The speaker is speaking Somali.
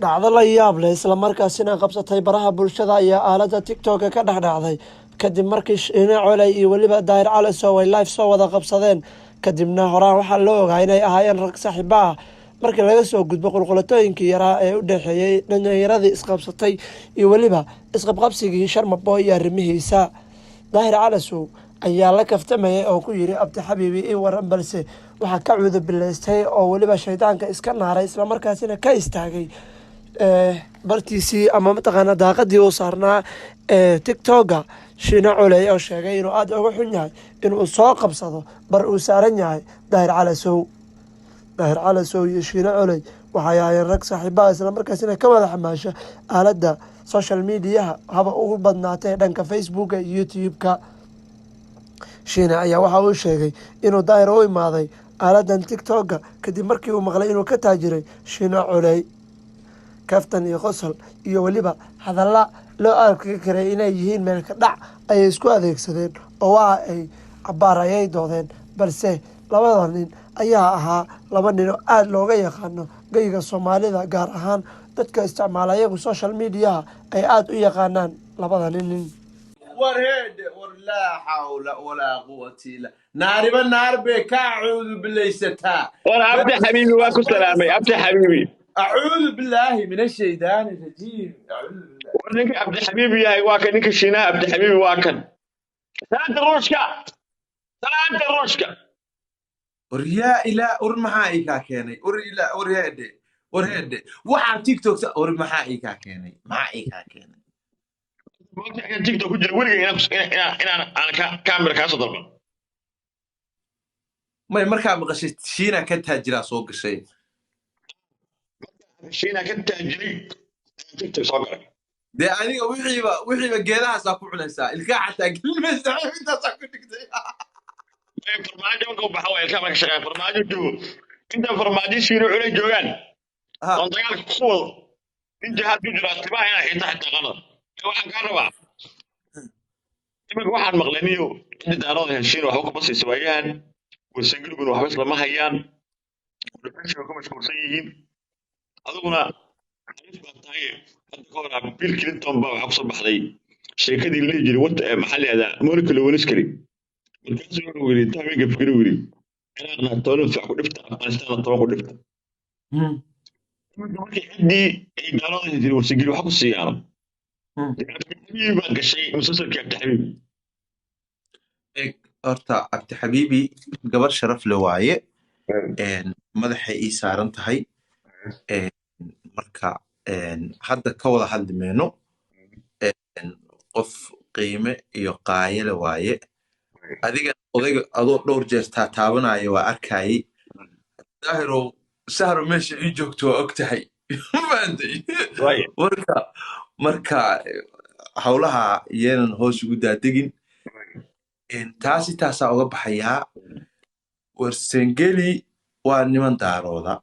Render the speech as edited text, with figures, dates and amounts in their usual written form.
Dhacdo la yaab leh islamarkaasina qabsatay baraha bulshada ayaa aaladda TikTok-ka ka dhex dhacday kadib markii Shiine Coley iyo weliba Daahir Calasow ay live soo wada qabsadeen. Kadibna horaan waxaa loo ogaa inay ahaayeen rag saaxiibo ah, markii laga soo gudbo qulqulatooyinkii yaraa ee u dhexeeyey dhallinyaradii isqabsatay iyo weliba isqabqabsigii Sharma Boy iyo arrimihiisa. Daahir Calasow ayaa la kaftamayay oo ku yiri, "Abti xabiibi, ii waran?" Balse waxaa ka cuudubilaystay oo weliba shaydaanka iska naaray, islamarkaasina ka istaagay bartiisii ama mataqaana daaqadii uu saarnaa ee TikToka Shiine Culey, oo sheegay inuu aada uga xun yahay inuu soo qabsado bar uu saaran yahay Daahir Calasow. Daahir Calasow iyo Shiine Culey waxay ahaayeen rag saaxiibaha, islamarkaasina ka wada xamaasha aaladda social mediaha, haba ugu badnaatee dhanka Facebooka iyo YouTube-ka. Shiine ayaa waxa uu sheegay inuu Daahir u imaaday aaladan TikToka kadib markii uu maqlay inuu ka taajiray Shiine Culey. Kaftan iyo qosol iyo weliba hadalla loo arki karay inay yihiin meelka dhac ayay isku adeegsadeen oo waa ay cabaar ayay doodeen. Balse labada nin ayaa ahaa laba nin oo aada looga yaqaano geyga Soomaalida, gaar ahaan dadka isticmaala iyagu social mediaha ay aada u yaqaanaan labada nin. War heedhe, war, laa xawla walaa quwata illa, naariba naar bay ka acuudu bilaysataa. War Abdi xabiibi, waa ku salaamay, Abdi xabiibi. Acuudu billaahi min ashaydaani rajiim, acuudu billahi. War ninka Abdi xabiibi yahay waa kan, ninka Shiinaha Abdi xabiibi waa kan. Salaanta ruushka, salaanta ruushka. War yaa ilaa, war maxaa ii kaa keenay? War ilaa, war heedhe, war heedhe, waxaa TikTok, war maxaa ii kaa keenay? Maxaa ii kaa keenay? Maanta inaan TikTok ku jiro weligay inaan aan ka camera kaasoo dalban. May, markaa maqashay Shiina ka taajiraa soo gashay. Shiina ka taajiray TikTok soo galay. Dee adiga wixiiba geedahaasaa ku cunaysaa, ilkaa xataa gelinmaysaa, intaasaa ku dhigtay. May, Farmaajo markuu baxa waa ilkaha marka shaqeeya. Farmaajo joogo, inta Farmaajo, Shiino Culay joogaan oon dagaalka ku wado, nin jihaad ku jiro timaha inaa xiita xitaa qalad. Waxaan kaa rabaa, iminka waxaan maqlay niyo cidda Daarooda heshiin waxba kuma siisa waayahan, Warsangiliguna waxba islama hayaan, dhuxushii way ku mashquulsan yihiin. Adiguna xariif baa tahay. Hadda ka hor Bill Clinton baa waxaa kusoo baxday sheekadii la dhihi jiray wata maxaa la yihahdaa, Monica Lewinsky. Markaasuu wuxuu yidhi inta haweenka fikir uu yidhi, Ciraaqna 10 fac ku dhifta, Afghanistanna 10 ku dhifta. Iminka markii ciddii ay Daarooda tiri Warsangeli wax ku siiyaan, Cabdixabiibi baa gashay musalsalkii Cabdixabiibi. Eg horta, Cabdixabiibi gabar sharaf le waaye, madaxay ii saaran tahay. Marka hadda ka wada hadli mayno. Qof qiime iyo qaayale waaye. Adiga odayga adoo dhowr jeer taataabanaya waa arkayay. Daahirow, Sahro meesha ii joogto waa og tahay, maantay. Marka howlaha yeenan hoos ugu daadegin. Taasi taasaa uga baxayaa. Warsangeli waa niman Daarooda.